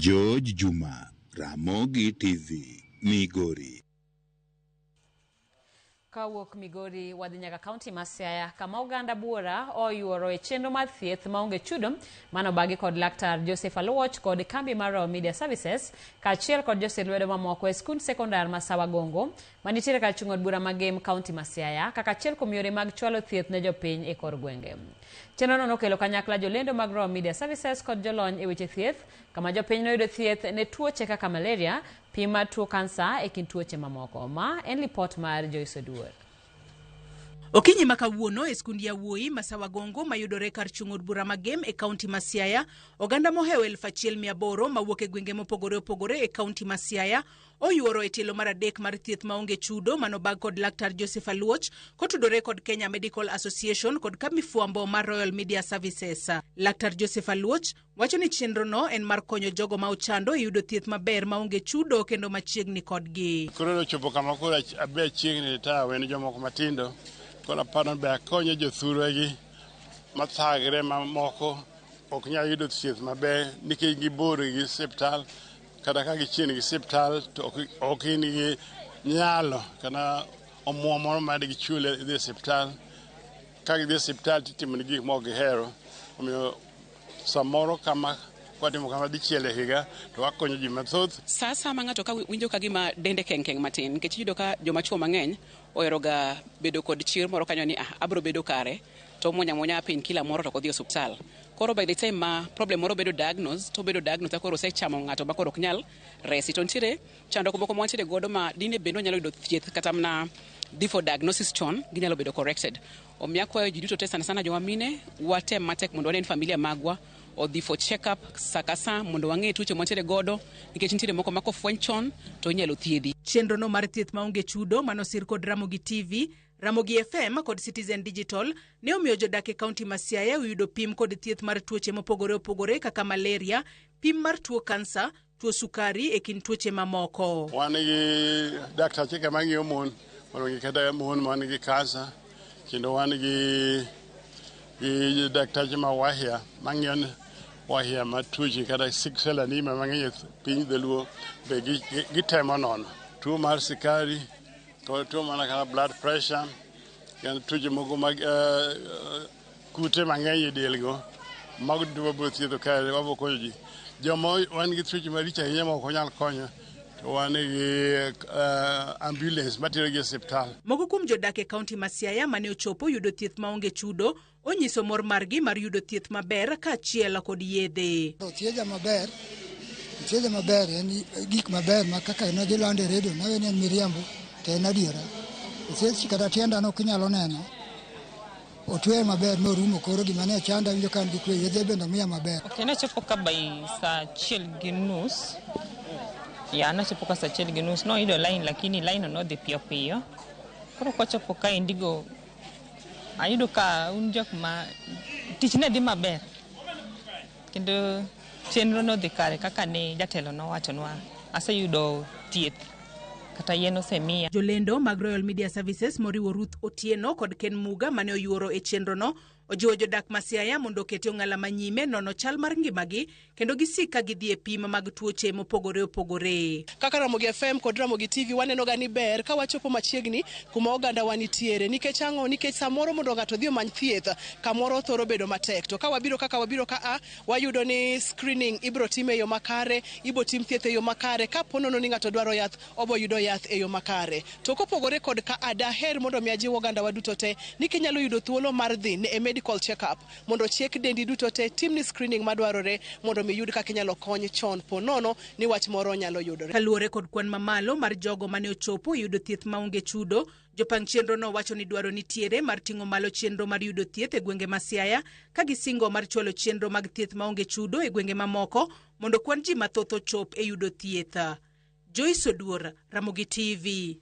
George Juma, Ramogi TV, Migori. Kawuok Migori wadhi nyaka kaunti ma Siaya kama oganda buora oyuoro e chenro mar thieth maonge chudo manobagi kod laktar Joseph Aluoch kod kambi mar Royal Media Services kaachiel kod josir lwedo mamoko e skund sekondar ma Sawa Gongo manitiere kar chung' od bura ma Gem kaunti ma Siaya kaka achiel kuom yore mag chwalo thieth ne jopiny e kor gwenge. Chenrono nokelo kanyakla jolendo mag Royal Media Services kod jolony e weche thieth kama jopiny noyudo thieth ne tuoche kaka malaria, pim mar tuo kansa e kind tuoche mamoko. Ma en lipot mar Joyce Oduor. Okinyi ma kawuono e skund yawuoyi ma Sawagongo mayudore kar chung' od bura ma Gem e kaunti ma Siaya, oganda mohewo 1800 mawuok e gwenge mopogore opogore e kaunti ma Siaya oyuoro e tielo mar adek mar thieth maonge chudo manobag kod laktar Joseph Aluoch kotudore kod Kenya Medical Association kod kambi fwambo mar Royal Media Services. Laktar Joseph Aluoch wacho ni chenrono en mar konyo jogo ma ochando e yudo thieth maber maonge chudo kendo machiegni kodgi. Koro ochopo kama koro abe achiegni retire wen jomoko matindo. Koro aparo ni be akonyo jothurwagi mathagre mamoko ok nyal yudo thieth maber nikech gibor gi osiptal kata ka gichiegni gi osiptal to ok gin gi nyalo kata omuom moro ma digichul dhi e osiptal. Ka gidhi e osiptal titimonegi gik mok gihero. Omiyo samoro kama kwatimo kama dichiel e higa to wakonyo ji mathoth. Sa asaya ma ng'ato ka winjo ka gima dende keng keng matin, nikech iyudo ka joma chuo mang'eny ohero ga bedo kod chir moro kanyo ni ah, abro bedo kare, to omuonyo amuonya pain killer moro to ok odhi e osuptal. Koro by the time ma problem moro bedo diagnosed, to obedo diagnosed ka koro osechamo ng'ato ma koro ok nyal resi. To nitiere chandruok moko ma wantiere godo ma dine bed ni wanyalo yudo thieth kata mana dhi for diagnosis chon, ginyalo bedo corrected. Omiyo akwayo ji duto te sana sana joma mine, watem matek mondo wane ni familia magwa odhi for check up sa ka sa mondo wang'e tuoche mwantiere godo nikech nitiere moko ma kofweny chon to inyalo thiedhi. Chenrono mar thieth maonge chudo manosir kod Ramogi TV, Ramogi FM kod Citizen Digital ne omiyo jodak e kaunti ma Siaya oyudo pim kod thieth mar tuoche mopogore opogore kaka malaria, pim mar tuo kansa, tuo sukari e kind tuoche mamoko. Wan gi daktache ka mang'iyo mon mondo gi kata mon man gi kansa kendo wan gi gi daktache ma wahia mang'iyo wahia ma tuoche kata sickle cell anemia mang'eny e piny dholuo be gitemo nono. Tuo mar sukari kod tuo mana kaka blood pressure kendo tuoche moko mag kute mang'eny e del go mago duto wabiro thiedho kae wabiro konyo ji. Joma wan gi tuoche maricho ahinya ma ok wanyal konyo to wan gi ambulance materogi e osiptal. Moko kuom jodak e kaunti ma Siaya mane ochopo yudo thieth maonge chudo onyiso mor margi mar yudo thieth maber kaachiel kod yedhe. Othiedha maber, othiedha maber en gik maber ma kaka ne gilando e redio nawe ni en miriambo to en adiera. Othiedh kata tienda no kinyalo neno otweye maber norumo koro gima ne chanda awinjo ka an gi kwe yedhe bende omiya maber. Ok, nachopo ka by saa 1:30. Ya, nachopo ka saa 1:30. Noyudo line lakini line no nodhi piyo piyo. Koro kwachopo kaendi go ayudo ka un jok ma tich ne dhi maber. Kendo chenro nodhi kare kaka ne jatelo nowachonwa. Aseyudo thieth kata yien osemiya. Jolendo mag Royal Media Services moriwo Ruth Otieno kod Ken Muga mane oyuoro e chenrono ojiwo jodak ma Siaya mondo oketi ong'ala manyime nono chal mar ngimagi kendo gisik ka gidhi e pim mag tuoche mopogore opogore. Kaka Ramogi FM kod Ramogi TV waneno ga ni ber ka wachopo machiegni kuma oganda wa nitiere. Nikech ang'o? Nikech samoro mondo ng'ato odhi omany thieth kamoro thoro bedo matek. To ka wabiro kaka wabiro ka a, wayudo ni screening ibro tim e yo makare, ibo tim thieth e yo makare. Ka po nono ni ng'ato dwaro yath, obo yudo yath e yo makare. To kopogore kod ka a, daher mondo mi ajiw oganda wa duto te ni kinyalo yudo thuolo mar dhi e medical check up mondo ochiek dendi duto te, timni screening madwarore mondo mi yud kaka inyalo kony chon po nono ni wach moro nyalo yudore. Kaluwore kod kwan mamalo mar jogo mane ochopo yudo thieth maonge chudo, jopang chenro no wacho ni dwaro nitiere mar ting'o malo chenro mar yudo thieth e gwenge ma Siaya ka gisingo mar chwalo chenro mag thieth maonge chudo e gwenge mamoko mondo kwan ji mathoth ochop e yudo thieth. Joyce Oduor, Ramogi TV.